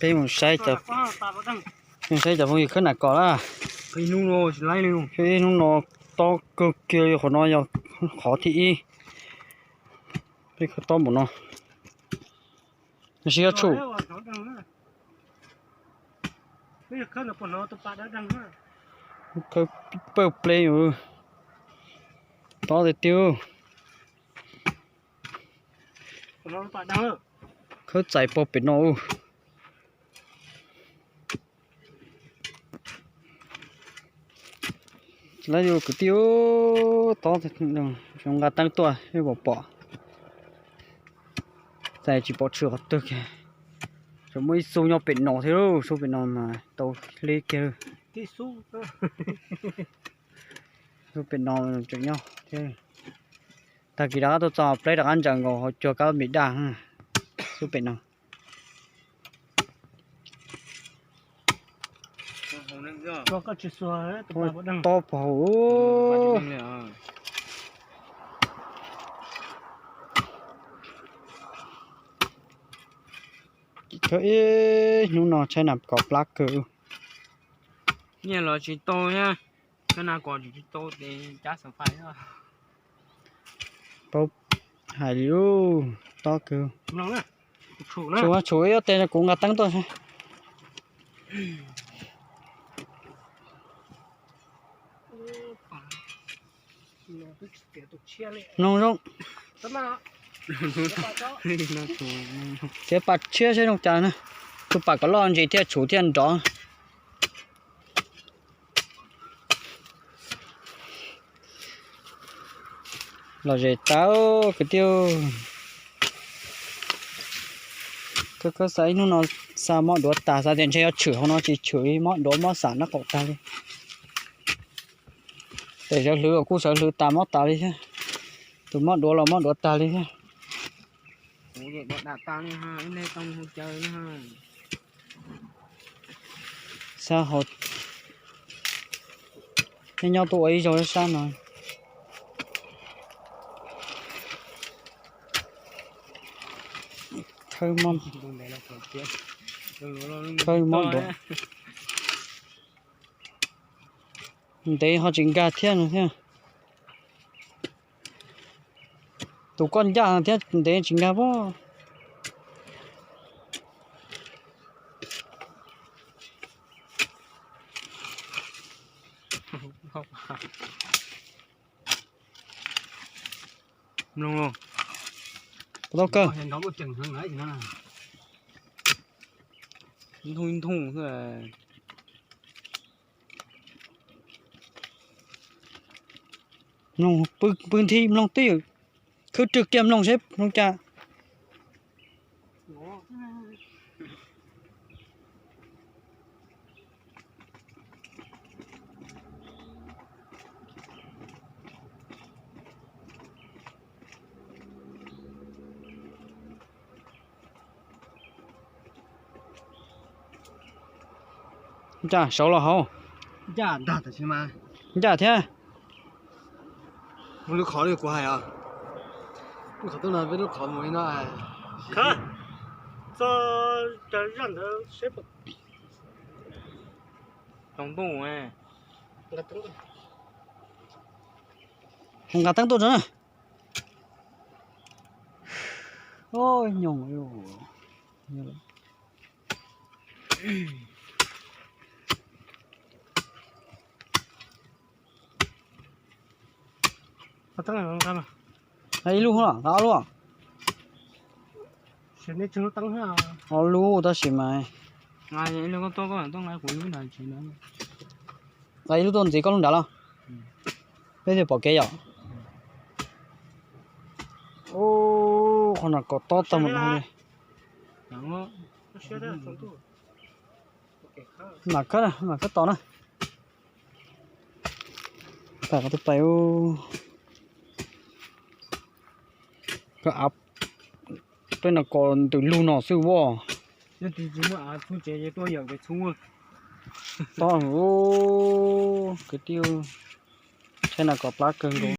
Peb mus saib, mus saib cov phooj ywg khawb nas kos na. Ib hnub no tob kawg kiag li, qhov no yog qhov thib ib. Peb khawb tob npaum no, sib yuav tsum khawb pawg pleb, tob tiag tiag. Khawb txais pog pem no. Lawv yus kwv tij, tob, nqa teeb tuaj pom pom, txais tsis pom tshwm qhov twg kiag. Tseem muaj ib xu nyob pem no thiab, xu pem no mas tau hleb kiag. Xu pem no tseem nyob thiab. Tag kis rov qab tuaj txog pleb rov qab ntsaws nkaus hauv cua kab npis daj xwb pem no. Tob pog hauv. Kawg ib hnub no tshaib nas kos plab kawg. Nyiaj los tsis tau thiab, khawb nas kos tsis tau ces cab xav fais. Paub hais li, tob kawg. Tsum, tsum ib ob teg, kuv nqa teeb tuaj saib. Mloog zoo. Txiav pas tshiab saib zoo cas na. Tus pas kom loj ntsis thiaj tshum thiaj nrov. Lom zem tas kwv tij. Kawg kawg xav ib hnub no xa mob duav tas, xav tias ntshe yuav tshwm hauv no tsis tshwm li, mob duav mob xam nab qaum tag li. Tes sawv hlwv los kuj sawv hlwv tas mob tas li thiab. Tus mob duav los mob duav tag li thiab. Xab hauv nyob nyob tuaj ua ib zaug sab no. Khawb mob duav. Ntev ho tsis nkag thiab no thiab. Tus koj ncaj thiab ntev tsis nkag pob. Mloog, puas tau kawg? Nthooj nthooj xwb. Mloog pw nthi mloog twb ywm, khwb rwg kiag mloog seb mloog cas. Ncaj saud los hauv? Ncaj thiab. Lub qhov kuv hais os, lub qhov tuaj no peb lub qhov mus li no. Txog zaj ntawd seb. Nqa teeb tuaj tso na. Nyoog. Ib lub los nqa ob lub? Ob lub tab sis mas. Nqa ib lub tuaj ntxiv koj lub nrad los? Peb thiaj pom kev yom. Qhov no kom tob tag mus no li. Mam khawb, mam khawb tos na. Pais qhov twg pais? Koj av, peb no kos ntws lug no xwb as. Tob, kwv tij, tshaib nas kos plab kawg nkaus.